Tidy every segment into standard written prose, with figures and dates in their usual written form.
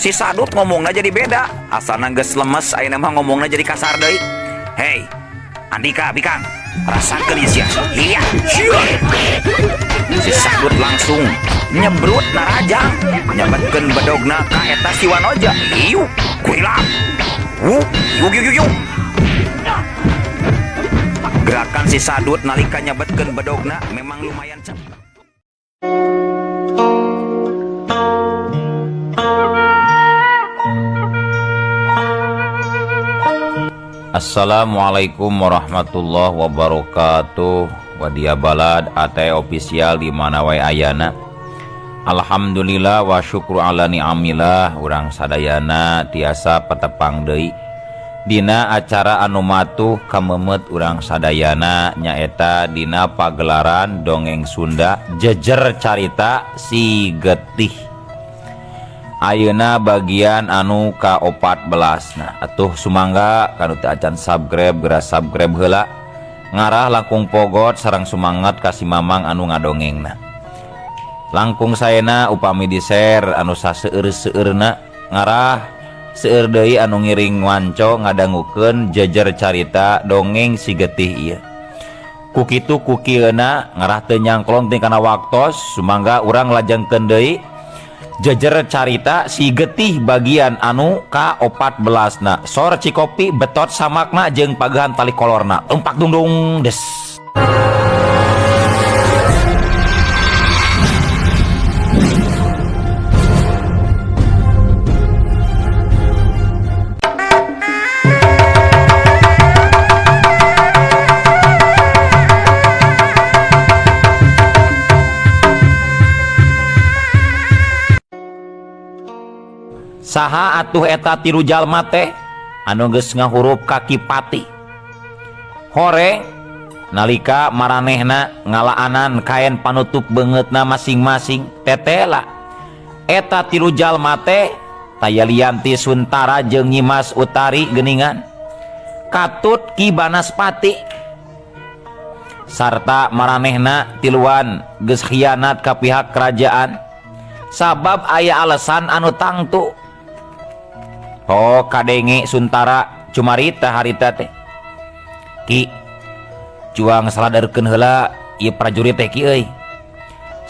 Si Sadut ngomongna jadi beda. Asalna geus lemes ayeuna mah ngomongna jadi kasar deui. Hei, Andika bikang, rasakeun ieu sia. Iya. Si Sadut langsung nyebrut narajang, nyabetkeun bedogna ka eta si Wanoja. Iu, kurilap. Wuh, yuk yuk yuk yuk. Gerakan si Sadut nalika nyabetkeun bedogna memang lumayan cepat. Assalamualaikum warahmatullahi wabarakatuh. Wadia Balad AT official di mana wae ayana. Alhamdulillah wa syukru ala ni'amillah, urang sadayana tiasa patepang deui dina acara anu matuh kamemet urang sadayana, nyaeta dina pagelaran dongeng Sunda Jejer Carita Si Getih. Ayeuna bagian anu ka-14. Nah, atuh sumangga kanu teu acan subscribe geura subscribe heula. Ngarah langkung pogot sareng sumangat ka si Mamang anu ngadongengna. Langkung saena upami di-share anu saseueur-seueurna, ngarah seueur deui anu ngiring wanco ngadangukeun jejer carita dongeng Si Getih ieu. Ku kitu ku kieuna ngarah teu nyangklong teh kana waktos, sumangga urang lajengkeun deui jejer carita Si Getih bagian anu ka-14 na. Sor cikopi betot samakna jeung pagehan tali kolorna. Tumpak dungdung des. Saha atuh eta tilu jalma teh anu geus ngahurup ka Ki Pati. Hore nalika maranehna ngalaanan kaen panutup beungeutna masing-masing tetela. Eta tilu jalma teh Tayalianti Suntara jeung Nyimas Utari geuningan katut Ki Banaspati. Sarta maranehna tiluan geus khianat ka pihak kerajaan sabab aya alasan anu tangtu. Oh kadenge Suntara cumarita harita teh. Ki cuang saladarkeun heula ieu prajurit teh ki euy.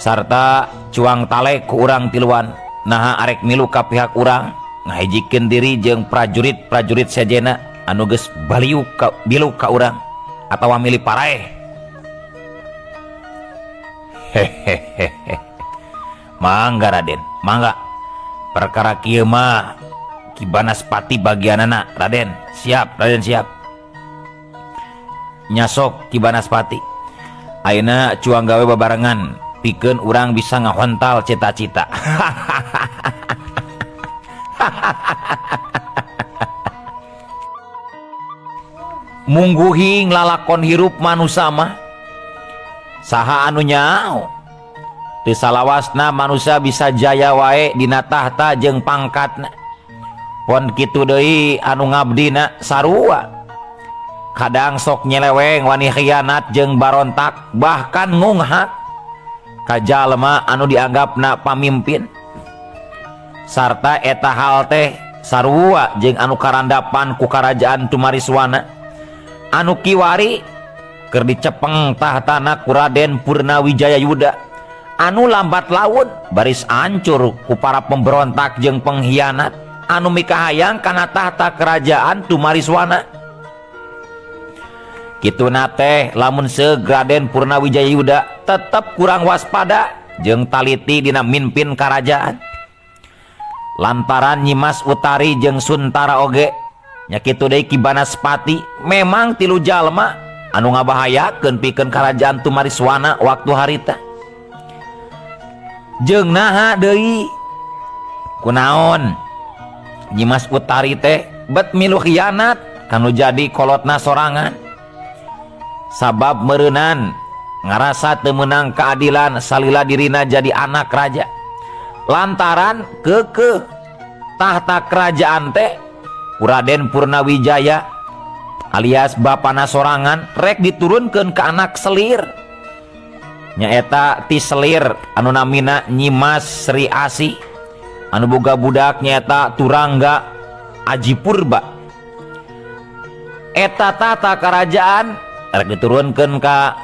Sarta cuang talek ku urang tiluan naha arek milu ka pihak urang ngahijikeun diri jeung prajurit-prajurit sejena anu geus baliuk ka bilu ka urang atawa milih paraeh. Hehehe. Mangga Raden, mangga. Perkara kieu mah Ki Banaspati bagianana Raden. Siap, Raden siap. Nyasok Ki Banaspati. Ayeuna cuang gawe babarengan pikeun urang bisa ngahontal cita-cita. Mungguhing lalakon hirup manusa mah saha anu nyaho. Teu salawasna manusia bisa jaya wae dina tahta jeung pangkatna. Pon kitu deui anu ngabdina sarua. Kadang sok nyeleweng wani khianat jeung barontak bahkan ngunghak ka jalma anu dianggapna pamimpin. Sarta eta hal teh sarua jeung anu karandapan ku karajaan Tumariswana. Anu kiwari keur dicepeng tahtana ku Raden Purnawijaya Yuda anu lambat laun baris ancur ku para pemberontak jeung pengkhianat anu mikahayang kana tahta kerajaan Tumariswana. Kituna teh lamun seug Raden Purnawijaya Yuda tetep kurang waspada jeung taliti dina mimpin karajaan. Lantaran Nyimas Utari jeung Suntara oge nya kitu deui Ki Banaspati memang tilu jalma anu ngabahayakeun pikeun karajaan Tumariswana waktu harita. Jeung naha deui kunaon Nyimas Utari teh bet milu khianat kanu jadi kolotna sorangan. Sabab meureunan ngarasa teu meunang keadilan salila dirina jadi anak raja. Lantaran keukeuh tahta kerajaan teh ku Raden Purnawijaya alias bapana sorangan rek diturunkeun ka anak selir. Nyaeta ti selir anu namina Nyimas Sri Asih Anu boga budak nyaeta Turangga Aji Purba. Eta tata kerajaan rek diturunkeun ka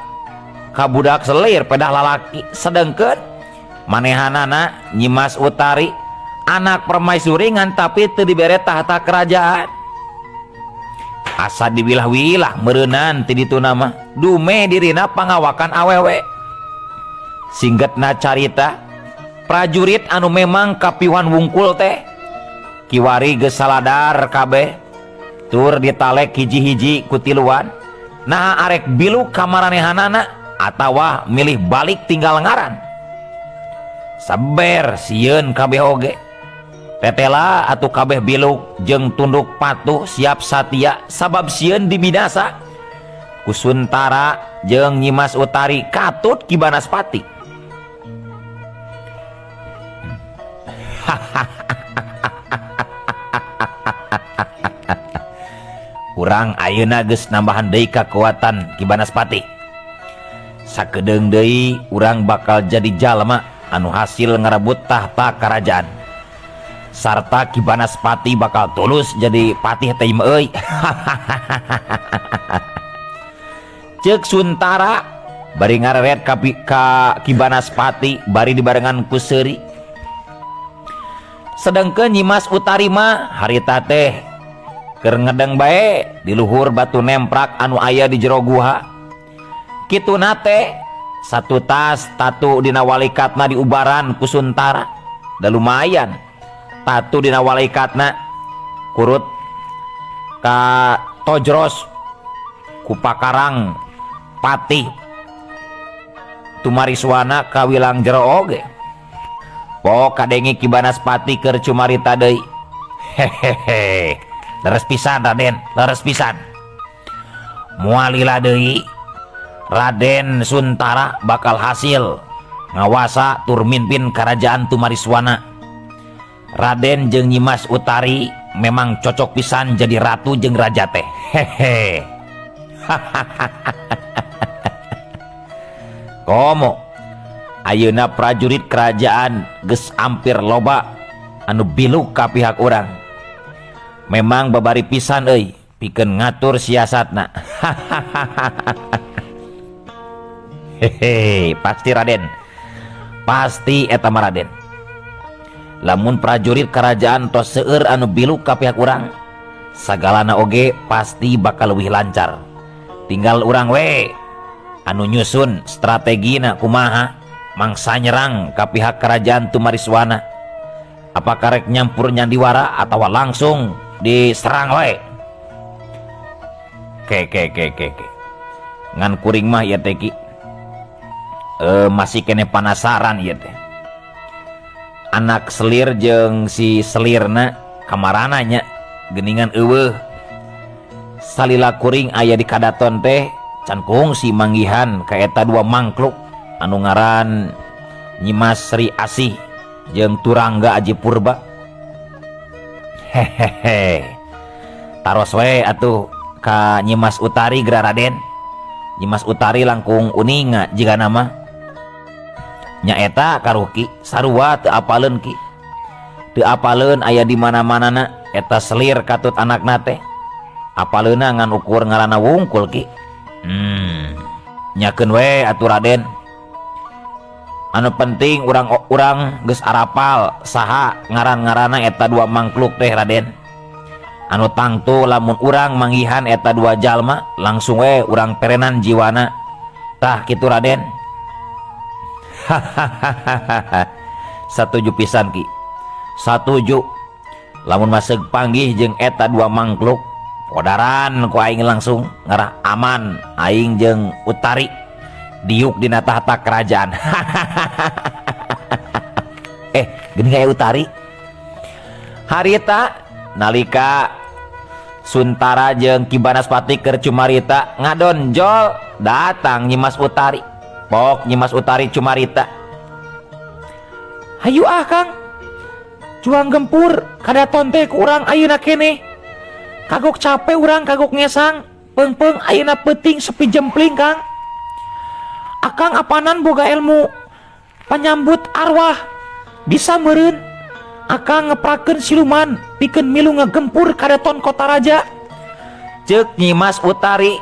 budak selir pedah lalaki, sedengkeun manehanana Nyimas Utari anak permaisuri ngan tapi teu dibere tahta kerajaan. Asa diwilah-wilah meureunan ti ditu nama dume dirina pangawakan awewe. Singgetna carita prajurit anu memang kapiwan wungkul teh kiwari geus saladar kabeh tur ditalek hiji-hiji ku tiluan. Nah arek biluk ka maranehanana atawa milih balik tinggal ngaran. Saber sieun kabeh oge. Tetela atuh kabeh biluk jeung tunduk patuh siap satia sabab sieun dibinasa. Ku Suntara jeung Nyimas Utari katut Ki Banaspati. Urang ayeuna geus nambahan deui kakuatan Ki Banaspati. Sakedeung deui urang bakal jadi jalma anu hasil ngarebut tahta karajaan. Sarta Ki Banaspati bakal tulus jadi patih teh mah euy. Ceuk Suntara bari ngareret ka Ki Banaspati bari dibarengan ku seuri. Sedengkeun Nyimas Utari mah harita teh keur ngedeng bae di luhur batu nemprak anu aya di jero guha. Kituna teh satu tas tatu dina walikatna diubaran ku Suntara. Da lumayan tatu dina walikatna kurut ka tojros ku pakarang patih Tumariswana kawilang jero oge. Pok kadengi Ki Banaspati keur cumarita deui. Hehehe. Leres pisan Raden, leres pisan. Moal lila deui Raden Suntara bakal hasil ngawasa tur mimpin kerajaan Tumariswana. Raden jeung Nyimas Utari memang cocok pisan jadi ratu jeung raja teh. Hehe. Komo ayeuna prajurit kerajaan geus ampir loba anu biluk ka pihak urang. Memang babari pisan euy pikeun ngatur siasatna. Hehe, pasti Raden. Pasti eta mah Raden. Lamun prajurit kerajaan tos seueur anu biluk ka pihak urang, sagalana oge pasti bakal leuwih lancar. Tinggal urang we anu nyusun strategina kumaha mangsa nyerang ka pihak kerajaan Tumariswana. Apakah rek nyampur nyandiwara atawa langsung diserang we? Ke ke ke ke ke. Ngan kuring mah ieu teh Ki. Masih kene panasaran ieu teh. Anak selir jeung si selirna kamarana nya geuningan eueuh. Salila kuring aya di kadaton teh can kungsi manggihan ka eta dua mangkluk anu ngaran Nyimas Sri Asih jeung Turangga Aji Purba. Hehehe. Taros we atuh ka Nyimas Utari geura Raden. Nyimas Utari langkung uninga jigana mah. Nyaeta karuki sarua teu apaleun Ki. Teu apaleun aya di mana-manana eta selir katut anakna teh. Apaleunna ngan ukur ngaranna wungkul Ki. Nyakeun we atuh Raden. Anu penting urang geus arapal saha ngaran-ngaranna eta dua mangkluk teh Raden. Anu tangtu lamun urang manggihan eta dua jalma langsung we urang perenan jiwana. Tah kitu Raden. Hahaha. Satuju pisan Ki. Satuju. Lamun maseg panggih jeung eta dua mangkluk podaran ku aing langsung ngarah aman aing jeung Utari diuk dina tahta kerajaan. Geuning aya Utari. Harita nalika Suntara jeung Ki Banaspati keur cumarita ngadonjol datang Nyimas Utari. Pok Nyimas Utari cumarita. Hayu ah Kang. Juang gempur kadaton teh ku urang ayeuna keneh. Kagok capek urang kagok ngesang. Peungpeung ayeuna peuting sepi jempling Kang. Akang apanan boga ilmu panyambut arwah bisa meureun. Akang ngeprakeun siluman pikeun milu ngagempur kadaton kota raja. Ceuk Nyimas Utari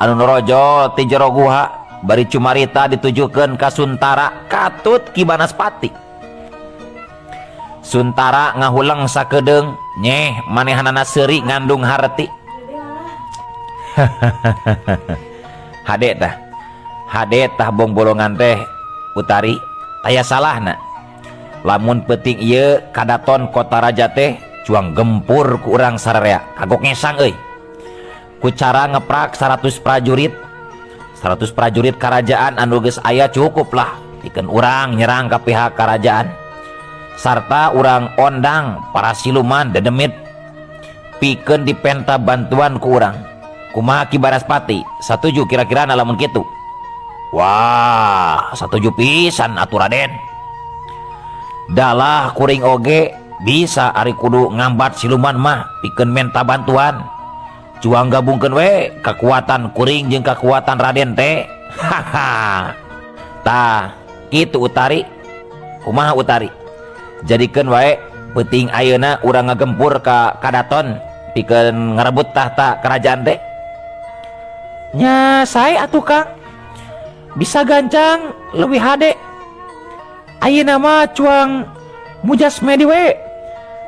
anu norojol ti jero guha bari cumarita ditujukeun ka Suntara katut Ki Banaspati. Suntara ngahuleng sakedeung nyeh manehanana seuri ngandung harti. Hade tah. Hade tah bongbolongan teh Utari taya salahna. Lamun peuting ieu kadaton kota raja teh cuang gempur ku urang sararea kagok ngesang euy. Ku cara ngeprak 100 prajurit. 100 prajurit kerajaan anu geus aya cukup lah pikeun urang nyerang ka pihak kerajaan. Sarta urang ondang para siluman dedemit pikeun dipenta bantuan ku urang. Kumaha Ki Banaspati? Satuju kira-kira lamun kitu? Wah, satuju pisan atuh Raden. Dalah kuring oge bisa ari kudu ngambat siluman mah pikeun menta bantuan. Cuang gabungkeun we kekuatan kuring jeung kekuatan Raden teh. Haha. Tah, kitu Utari. Kumaha Utari? Jadikeun wae peuting ayeuna urang ngagempur ka kadaton pikeun ngarebut tahta kerajaan teh. Nya sae atuh Kang. Bisa gancang leuwih hade. Ayeuna mah cuang mujasmedi we.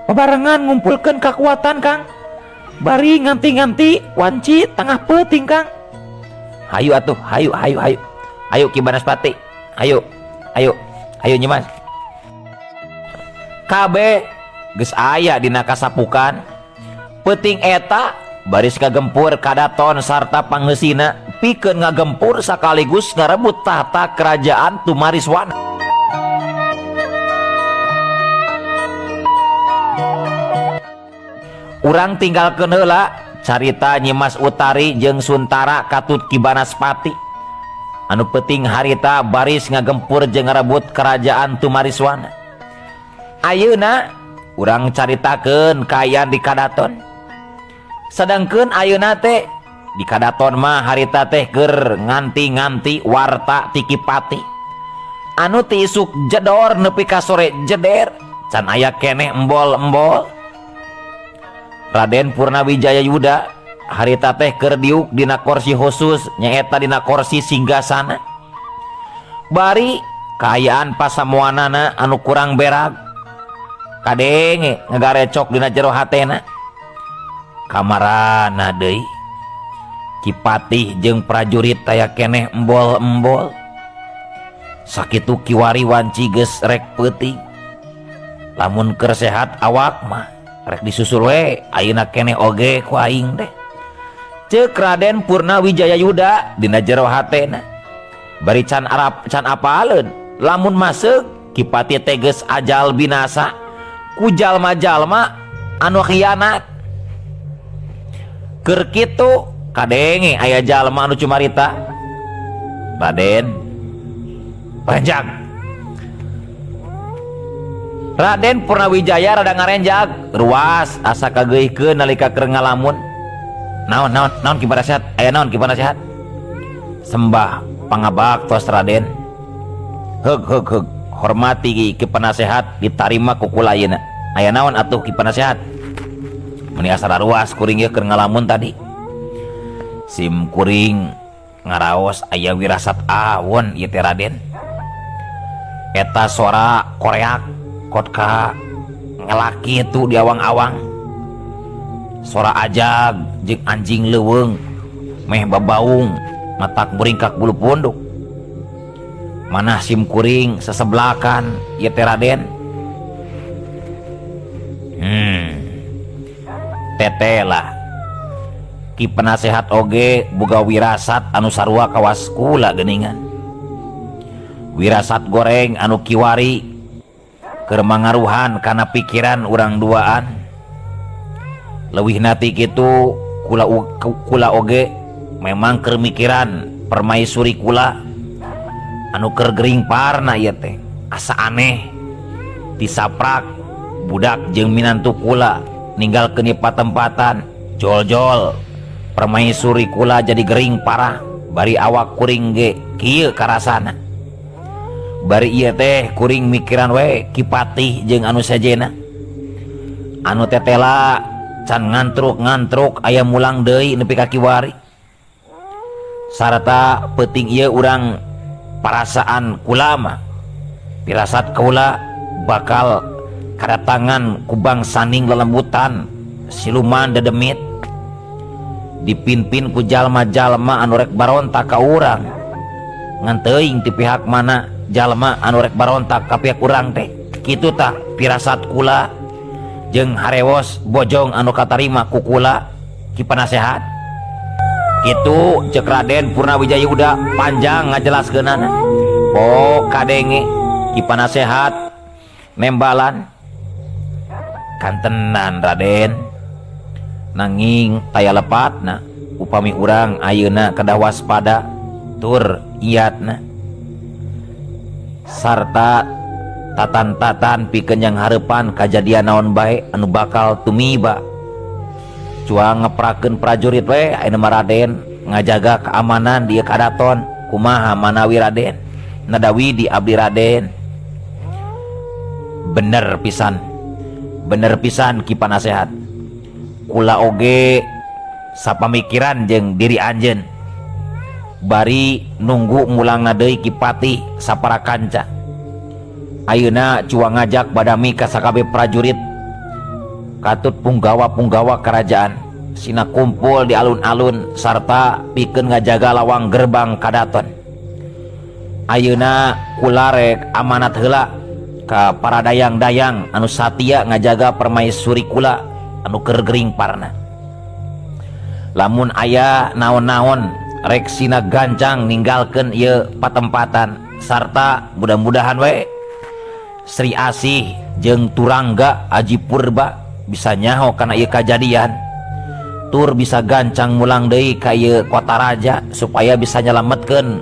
Babarengan ngumpulkeun kekuatan Kang. Bari nganti-nganti wanci tengah peuting Kang. Hayu atuh, hayu hayu hayu. Hayu Ki Banaspati. Hayu. Hayu. Hayu Nyimas. Kabeh geus aya dina kasapukan. Peuting eta baris kagempur kadaton sarta pangeusina pikeun ngagempur sakaligus ngarebut tahta kerajaan Tumariswana. Urang tinggalkeun heula carita Nyimas Utari jeung Suntara katut Ki Banaspati. Anu peuting harita baris ngagempur jeung ngarebut kerajaan Tumariswana. Ayeuna urang caritakeun kaayaan di kadaton. Sedangkeun ayeuna teh di kadaton mah harita teh keur nganti-nganti warta ti Ki Patih. Anu ti isuk jedor nepi ka sore jeder can aya keneh embol-embol. Raden Purnawijaya Yuda harita teh keur diuk dina korsi khusus nyaeta dina korsi singgasana. Bari kaayaan pasamuanana anu kurang berak kadenge ngagarecok dina jero hatena. Kamarana deui Ki Patih jeung prajurit taya keneh embol-embol. Sakitu kiwari wanci geus rek peuting. Lamun keur sehat awak mah rek disusul we ayeuna keneh oge ku aing teh. Ceuk Raden Purnawijaya Yuda dina jero hatena. Bari can Arab can apaleun lamun masuk Ki Patih teh geus ajal binasa ku jalma-jalma anu khianat. Keur kitu kadenge aya jalma anu cumarita. Raden renjag. Raden Purnawijaya rada ngarenjag ruas asa kageuhkeun nalika keur ngalamun. Naon naon naon Ki Penasehat? Aya naon Ki Penasehat? Sembah pangabaktos Raden. Heug heug heug hormati Ki Penasehat ditarima ku kula ayeuna. Aya naon atuh Ki Penasehat? Meni asa ruas kuring ieu keur ngalamun tadi. Sim kuring ngaraos aya wirasat awon ieu teh Raden. Eta sora koreak kot ka ngelaki itu di awang-awang. Sora ajag jeung anjing leuweung meh babaung matak muringkak bulu punduk. Manah sim kuring sesebelakan ieu teh Raden. Teteh lah Ki Penasehat oge boga wirasat anu sarua kawas kula geuningan. Wirasat goreng anu kiwari keur mangaruhan kana pikiran urang duaan. Leuwihna ti kitu kula oge memang keur mikiran permaisuri kula anu keur gering parna ieu teh. Asa aneh disaprak budak jeung minantu kula ninggalkeun ieu patempatan jol-jol permaisuri kula jadi gering parah bari awak kuring ge kieu karasana. Bari ieu teh kuring mikiran we Ki Patih jeung anu sajena. Anu tetela can ngantruk-ngantruk aya mulang deui nepi ka kiwari. Sarta peuting ieu urang parasaan kulama. Pirasat kaula bakal kadatangan ku bangsaning lelembutan siluman dedemit. Dipinpin ku jalma-jalma anu rek barontak ka urang. Ngan teuing ti pihak mana jalma anu rek barontak ka pihak urang teh. Kitu tah pirasat kula jeung harewos bojong anu katarima ku kula Ki Panasehat. Kitu ceuk Raden Purnawijaya Yuda panjang ngajelaskeunana. Po kadenge Ki Panasehat nembalan kantenan Raden. Nanging taya lepatna upami urang ayeuna kedah waspada tur iatna sarta tatan-tatan pikeun yang hareupan kajadian naon bae anu bakal tumiba. Cuang ngeprakeun prajurit we ayeuna mah Raden ngajaga keamanan di kadaton. Kumaha manawi Raden? Nadawi di abdi Raden. Bener pisan. Bener pisan Ki Panasehat. Kula oge sapamikiran jeung diri anjeun. Bari nunggu mulangna deui Ki Patih sapara kanca. Ayeuna cuang ngajak badami ka sakabeh prajurit katut punggawa-punggawa kerajaan sina kumpul di alun-alun sarta pikeun ngajaga lawang gerbang kadaton. Ayeuna kula rek amanat heula ka para dayang-dayang anu satia ngajaga permaisuri kula anu keur gering parna. Lamun aya naon-naon rek sina gancang ninggalkeun ieu patempatan sarta mudah-mudahan we Sri Asih jeung Turangga Aji Purba bisa nyaho kana ieu kajadian. Tur bisa gancang mulang deui ka ieu kota raja supaya bisa nyelametkeun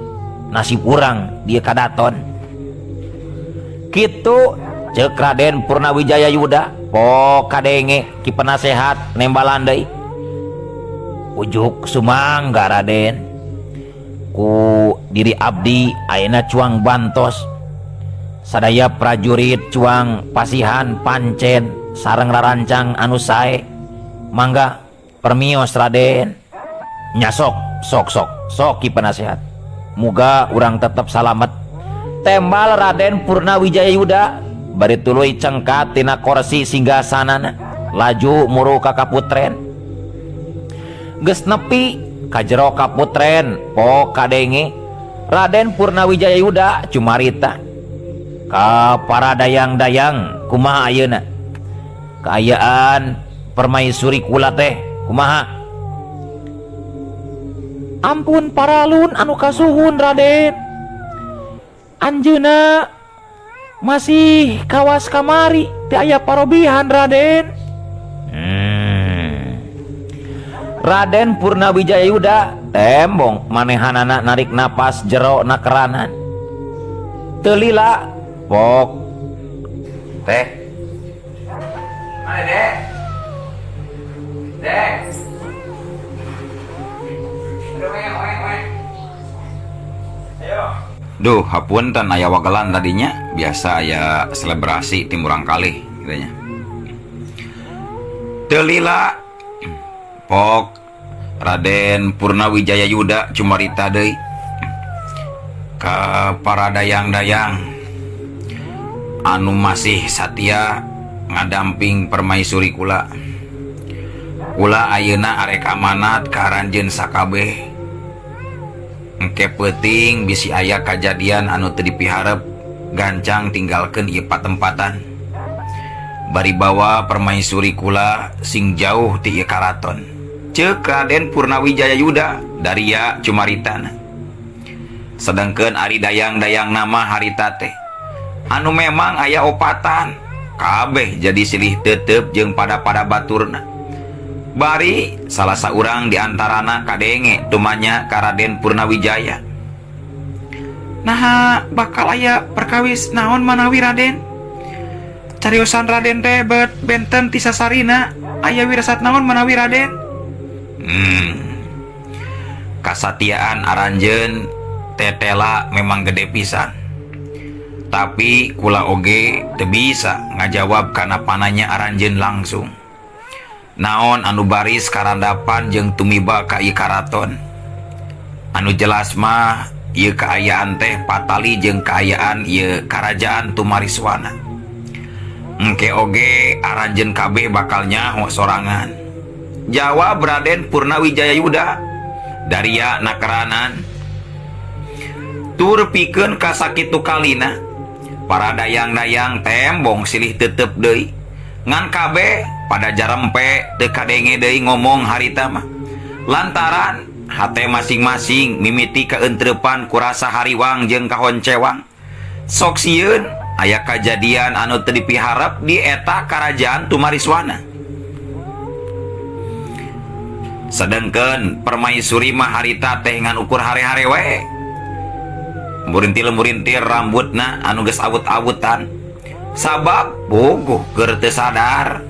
nasib urang di kadaton. Kitu ceuk Raden Purnawijaya Yuda. Po kadenge Ki Penasehat nembalan deui. Ujuk sumangga Raden. Ku diri abdi ayeuna cuang bantos. Sadaya prajurit cuang pasihan pancen sareng rarancang anu sae. Mangga permios Raden. Nya sok sok sok sok Ki Penasehat. Muga urang tetep salamet. Tembal Raden Purnawijaya Yuda bari tuluy cengkat tina korsi singgasanana laju muru ka kaputren. Geus nepi ka jero kaputren po kadenge Raden Purnawijaya Yuda cumarita ka para dayang-dayang kumaha ayeuna kaayaan permaisuri kula teh kumaha. Ampun paralun anu kasuhun Raden, anjeunna masih kawas kamari teu aya parobihan Raden. Raden Purnawijaya Yuda tembong manehanana narik napas jero nakeranan. Teu lila pok teh. Mana dek? Dek. Aduh, oe, oe, oe. Ayo. Duh, hapunten aya wagelan tadinya, biasa aya selebrasi ti murang kalih katanya. Teu lila pok Raden Purnawijaya Yuda cumarita deui ka para dayang-dayang anu masih satia ngadamping permaisuri kula. Kula ayeuna arek amanat ka aranjeun sakabeh. Engke peuting bisi aya kajadian anu teu dipiharep, gancang tinggalkeun ieu patempatan. Bari bawa permaisuri kula sing jauh ti ieu karaton. Ceuk Raden Purnawijaya Yuda daria cumaritana. Sedangkeun ari dayang-dayang nama harita teh anu memang aya opatan kabeh jadi silih tetep jeung pada-pada baturna. Bari salah saurang diantarana kadenge tumanya ka Raden Purnawijaya. Naha bakal aya perkawis naon manawi Raden? Cariosan Raden teh bet benten ti sasarina aya wirasat naon manawi Raden? Kasatiaan aranjeun tetela memang gede pisan. Tapi kula oge teu bisa ngajawab kana pananya aranjeun langsung. Naon anu baris karandapan jeung tumiba ka ieu karaton. Anu jelas mah ieu kaayaan teh patali jeung kaayaan ieu karajaan Tumariswana. Engke oge aranjeun kabeh bakal nyaho sorangan. Jawab Raden Purnawijaya Yuda daria nakeranan. Tur pikeun ka sakitu kalina para dayang-dayang tembong silih tetep deui. Ngan kabeh pada jarempe teu kadenge deui ngomong harita mah. Lantaran hate masing-masing mimiti kaentreupan kurasa hariwang jeung kahoncewang. Sok sieun aya kajadian anu teu dipiharep di eta karajaan Tumariswana. Sedengkeun permaisuri mah harita teh ngan ukur hare-hare we. Murintil-murintil rambutna anu geus awut-awutan. Sabab bogoh keur teu sadar.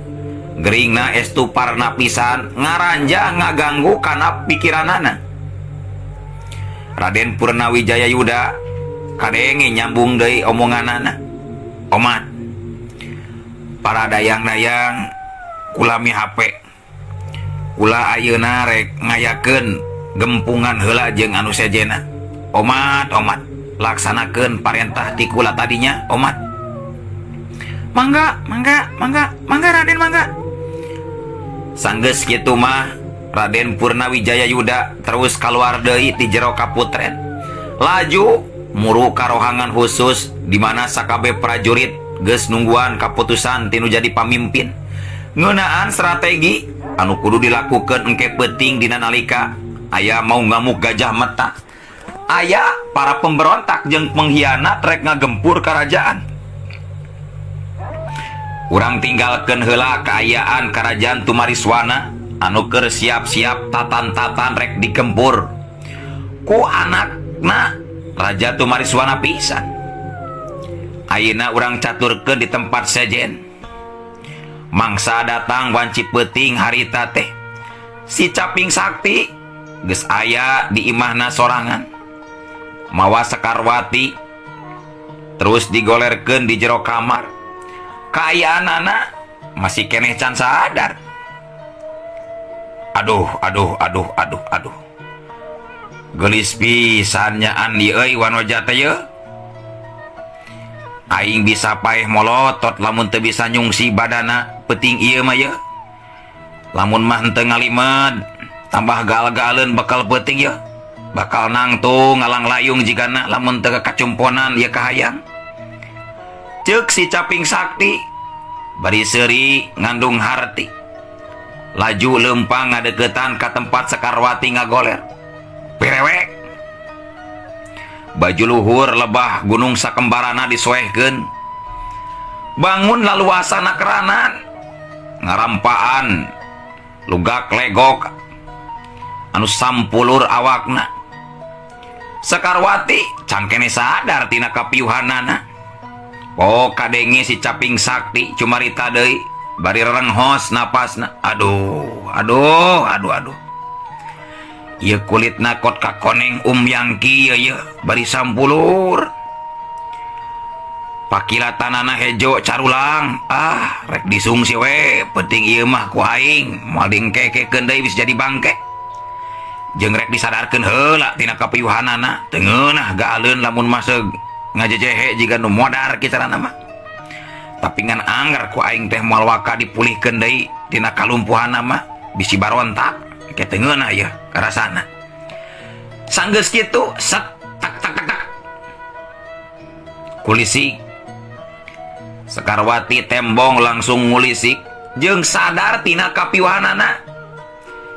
Geringna estu parna pisan ngaranja ngaganggu kana pikiranana. Raden Purnawijaya Yuda kadenge nyambung deui omonganana. Omat para dayang-dayang kula mihape. Kula ayeuna rek ngayakeun gempungan heula jeung anu sejena. Omat, omat, laksanakeun parentah ti kula tadinya, omat. Mangga, mangga, mangga, mangga Raden, mangga. Sanggeus kitu mah Raden Purnawijaya Yuda terus kaluar deui ti jero kaputren. Laju muru karohangan khusus di mana sakabeh prajurit geus nungguan kaputusan tinu jadi pamimpin. Ngeunaan strategi anu kudu dilakukeun engke peuting dina nalika aya mau ngamuk gajah meta. Aya para pemberontak jeung pengkhianat rek ngagempur kerajaan. Urang tinggalkeun heula kaayaan kerajaan Tumariswana anu keur siap-siap tatan-tatan rek digempur ku anakna Raja Tumariswana pisan. Ayeuna urang caturkeun di tempat sejen. Mangsa datang wanci peuting harita teh. Si Caping Sakti geus aya di imahna sorangan. Mawa Sekarwati terus digolerkeun di jero kamar. Kaayaanana masih keneh can sadar. Aduh, aduh, aduh, aduh, aduh. Geulis pisan nyaan ieu euy wanoja teh yeuh. Aing bisa paeh molotot lamun teu bisa nyungsi badana peuting ieu mah yeuh. Lamun mah henteu ngalimed tambah gal-galeun bakal peuting yeuh. Bakal nangtung ngalang-layung jigana lamun teu kacumponan ieu kahayang. Ceuk si Caping Sakti bari seuri ngandung harti. Laju leumpang ngadeukeutan ka tempat Sekarwati ngagoler. Pirewek. Baju luhur lebah gunung sakembarana disoehkeun. Bangun laluasana keranan. Ngarampaan lugak legok anu sampulur awakna. Sekarwati cangkene sadar tina kapiuhanana. Oh kadenge si Caping Sakti cumarita deui bari rerenghos napasna. Aduh, aduh, aduh, aduh. Ieu kulitna kot kakoneng umyang kieu yeuh bari sampulur. Pakilatanana hejo carulang. Ah, rek disungsi we, penting ieu mah ku aing moal dingkekekeun deui bisa jadi bangke. Jeung rek disadarkeun heula tina kapiuhanana, teu ngeunah gaaleun lamun maseg ngajejehe jiga nu modar kicarana mah. Tapi ngan angger ku aing teh moal waka dipulihkeun deui tina kalumpuhanna mah bisi barontak ke teu ngeunah yeuh karasana. Sanggeus kitu set tak tak tak tak. Kulisik. Sekarwati tembong langsung ngulisik jeung sadar tina kapiuhanana.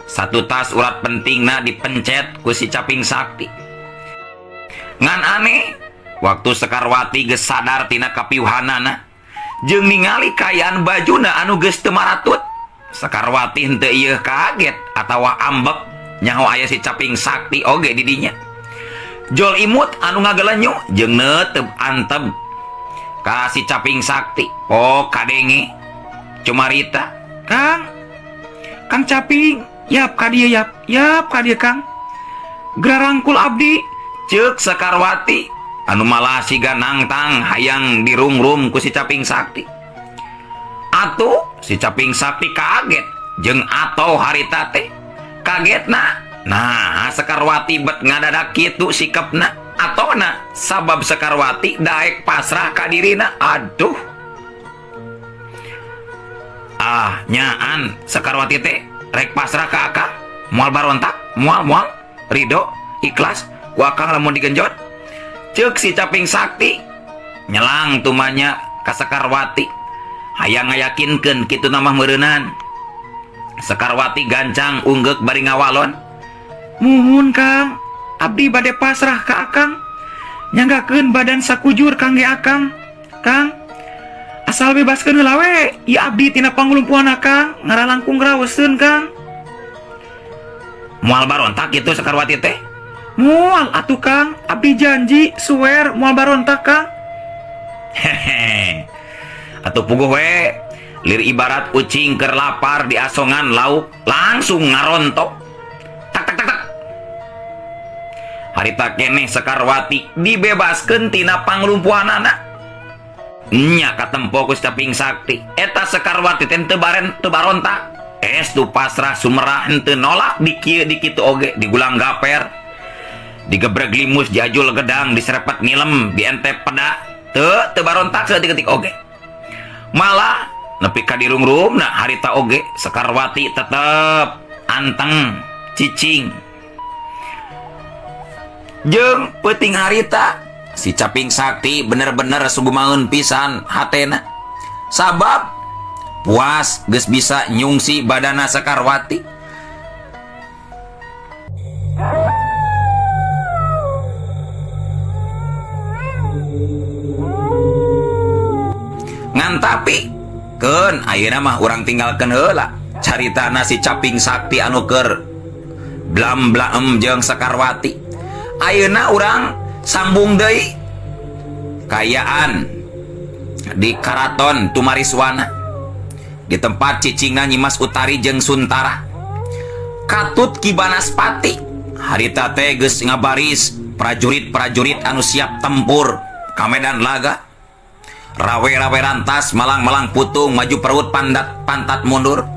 Satu tas urat pentingna dipencet ku si Caping Sakti. Ngan aneh, waktu Sekarwati geus sadar tina kapiuhanana jeung ningali kaayaan bajuna anu geus teu maratut. Sekarwati henteu ieu kaget atawa ambek nyaho aya si Caping Sakti oge di dinya. Jol imut anu ngagelenyu jeung neuteup antep ka si Caping Sakti. Oh kadenge cumarita, Kang, Kang Caping, yap ka dieu yap, yap ka dieu Kang. Gerarangkul abdi, ceuk Sekarwati anu malah siga nangtang hayang dirungrum ku si Caping Sakti. Atuh si Caping Sakti kaget Jeung atau harita teh kagetna. Nah, Sekarwati bet ngadadak kitu sikapna atona sabab Sekarwati daek pasrah ka dirina. Aduh. Ah, nyaan Sekarwati teh rek pasrah ka akang, moal barontak, moal ridho, ikhlas ku akang lamun digenjot. Ceuk si Caping Sakti nyelang tumanya ka Sekarwati. Hayang ngayakinkeun kitu mah meureunan. Sekarwati gancang unggeuk bari ngawalon. Muhun Kang, abdi bade pasrah ka akang. Nyanggakeun badan sakujur kangge akang. Kang, asal bebaskeun heula we ieu abdi tina panglumpuhan akang, ngaralangkung raweseun Kang. Moal barontak kitu Sekarwati teh? Moal atuh Kang, abdi janji suwer moal barontak Kang. Hehe. Atuh puguh we, lir ibarat ucing keur lapar di asongan lauk langsung ngarontok. Tak tak tak tak. Harita keneh Sekarwati dibebaskeun tina panglumpuhanana. Nya katempo ku Caping Sakti. Eta Sekarwati teh teu baren teu barontak. Estu pasrah sumerah henteu nolak di kieu di kitu oge digulang gaper. Digebreg limus diajul gedang diserepet ngilem dientep peda teu teu barontak saeutik-eutik oge. Malah nepi ka dirungrumna harita oge Sekarwati tetep anteng cicing. Jeung peuting harita si Caping Sakti bener-bener sugumaeun pisan hatena. Sabab puas geus bisa nyungsi badana Sekarwati. Ngan tapi keun ayeuna mah urang tinggalkeun heula caritana si Caping Sakti anu keur blam-blaem jeung Sekarwati. Ayeuna urang sambung deui kayaan di Karaton Tumariswana di tempat cicingna Nyimas Utari jeung Suntara. Katut Ki Banaspati harita teh geus ngabaris prajurit-prajurit anu siap tempur ka medan laga. Rawe-rawe rantas malang-malang putung maju perut pandat pantat mundur.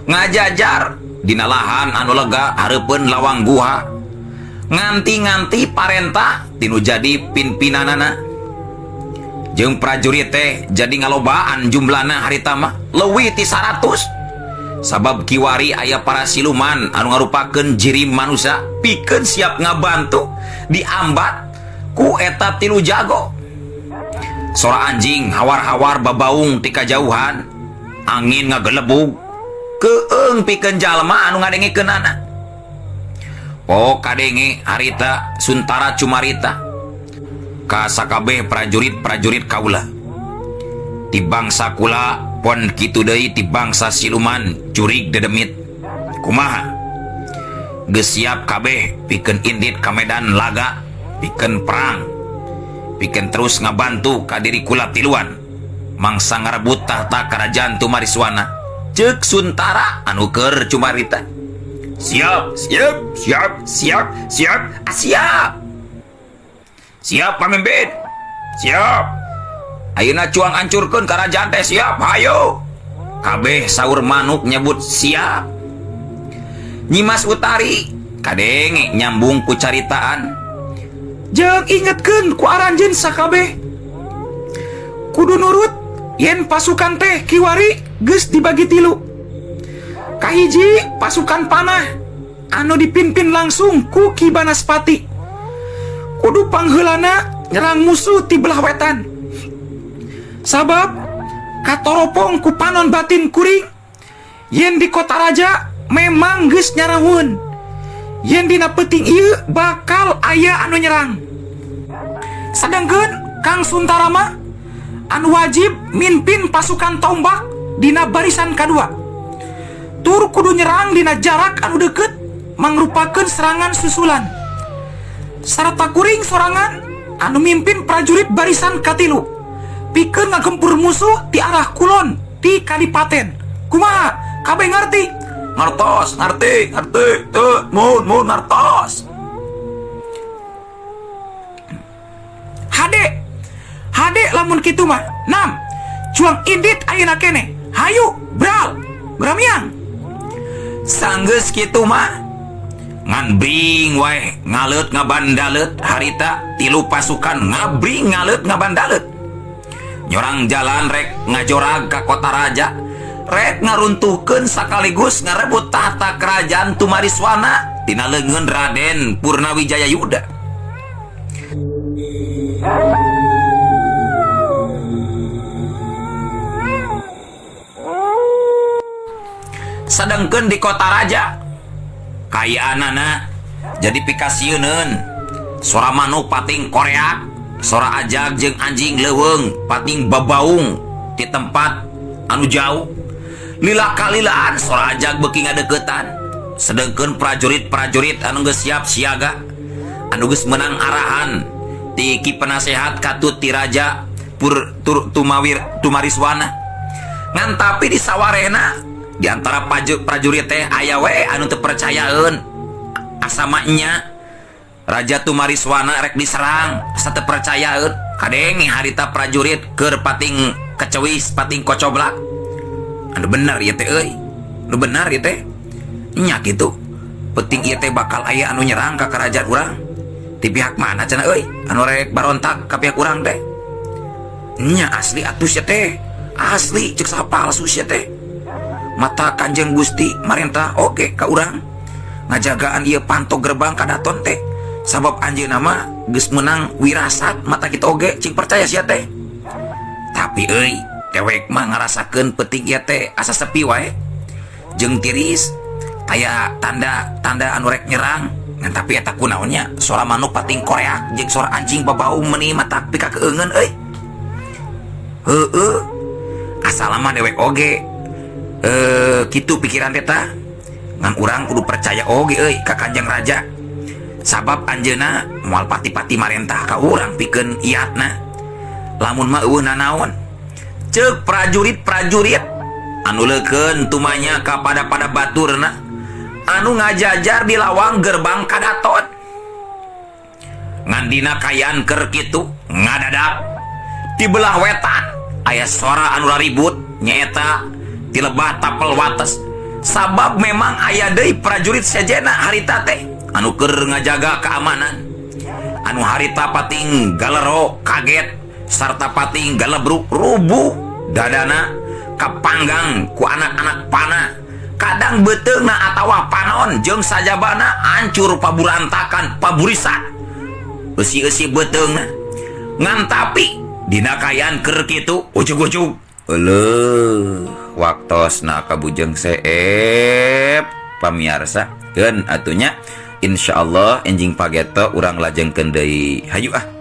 Ngajajar dina lahan anu lega hareupeun lawang guha. Nganti-nganti parentah tinu jadi pimpinanana. Jeung prajurit teh jadi ngalobaan jumlahna harita mah leuwih ti 100. Sabab kiwari aya para siluman anu ngarupakeun jirim manusia pikeun siap ngabantu diambat ku eta tilu jago. Sora anjing hawar-hawar babaung ti kajauhan, angin ngagelebug keung pikeun jalma anu ngadengikeunana. Oh kadenge harita Suntara cumarita ka sakabeh prajurit-prajurit kaula. Ti bangsa kula pon kitu deui ti bangsa siluman jurig dedemit. Kumaha? Geus siap kabeh pikeun indit ka medan laga, pikeun perang, pikeun terus ngabantu ka diri kula tiluan mangsa ngarebut tahta kerajaan Tumariswana. Ceuk Suntara anu keur cumarita. Siap, siap, siap, siap, siap, ah, siap. Siap pamimpin. Siap. Ayeuna cuang hancurkeun kerajaan teh siap, hayo. Kabeh saur manuk nyebut siap. Nyimas Utari kadenge nyambung ku caritaan. Jeung ingetkeun ku aranjeun sakabeh. Kudu nurut yen pasukan teh kiwari geus dibagi tilu. Kahiji pasukan panah anu dipimpin langsung ku Ki Banaspati. Kudu pangheulana nyerang musuh ti belah wetan. Sabab katoropong ku panon batin kuring yen di kota raja memang geus nyarahun. Yen dina peuting ieu bakal aya anu nyerang. Sedangkeun Kang Suntara mah anu wajib mimpin pasukan tombak dina barisan kadua. Tur kudu nyerang dina jarak anu deukeut mangrupakeun serangan susulan. Sarta kuring sorangan anu mimpin prajurit barisan katilu pikeun ngagempur musuh ti arah kulon ti kadipaten. Kumaha? Kabeh ngarti? Ngartos, ngarti, ngarti, teu, mun, mun, ngartos. Hade, hade lamun kitu mah. Nam, cuang indit ayeuna keneh. Hayu, bral. Gramiang. Sanggeus kitu mah ngan bring wae ngaleut ngabandaleut harita tilu pasukan ngabring ngaleut ngabandaleut. Nyorang jalan rek ngajorag ka kota raja, rek ngaruntuhkeun sakaligus ngarebut tahta kerajaan Tumariswana tina leungeun Raden Purnawijaya Yuda. Sedangkeun di kota raja kayaanana jadi pikasieuneun, sora manuk pating koreak, sora ajag jeung anjing leuweung pating babaung di tempat anu jauh. Lila kalilaan sora ajag beuki ngadeuketan. Sedangkeun prajurit-prajurit anu geus siap siaga, anu geus meunang arahan ti Ki Penasehat katut ti Raja Tumariswana. Ngan tapi di sawarehna di antara prajurit teh aya we anu teu percayaeun. Asa mah nya Raja Tumariswana rek diserang, asa teu percayaeun. Kadenge harita prajurit keur pating kecewis, pating kocoblak. Anu bener ieu teh euy. Anu bener ieu teh. Nya kitu. Penting ieu teh bakal aya anu nyerang ka kerajaan urang. Ti pihak mana cenah euy? Anu rek barontak ka pihak urang teh. Nya asli atuh sia teh. Asli ceuk saha palsu sia teh. Mata Kanjeng Gusti marentah oge ka urang ngajagaan ieu panto gerbang kadaton teh. Sabab anjeunna mah geus meunang wirasat mata kita oge cing percaya sia teh. Tapi euy, dewek mah ngarasakeun peuting ieu teh asa sepi wae. Jeung tiris aya tanda-tanda anu rek nyerang. Ngan tapi eta kunaon nya sora manuk pating koreak jeung sora anjing babaung meuni mata pika keungeun euy. Heueuh. Asal mah dewek oge kitu pikiran teh tah. Ngan urang kudu percaya oge euy ka Kanjeng Raja. Sabab anjeunna moal pati-pati marentah ka urang pikeun iatna. Lamun mah eueuh nanaon. Ceuk prajurit-prajurit anu leukeun tumanya ka pada-pada baturna anu ngajajar di lawang gerbang kadaton. Ngan dina kaayaan keur kitu ngadadak di belah wetan aya sora anu raribut nyaeta ti lebah tapel wates. Sabab memang aya deui prajurit sejena harita teh anu keur ngajaga keamanan. Anu harita pating galero kaget sarta pating galebruk rubuh dadana kapanggang ku anak-anak panah. Kadang beuteungna atawa panon jeung sajabana hancur paburantakan paburisan. Eusi-eusi beuteungna. Ngan tapi dina kaayaan keur kitu ujug-ujug euleuh waktosna kabujeng seep pamiarsa. Keun atunya insyaallah enjing pageto urang lajengkeun deui. Hayu ah.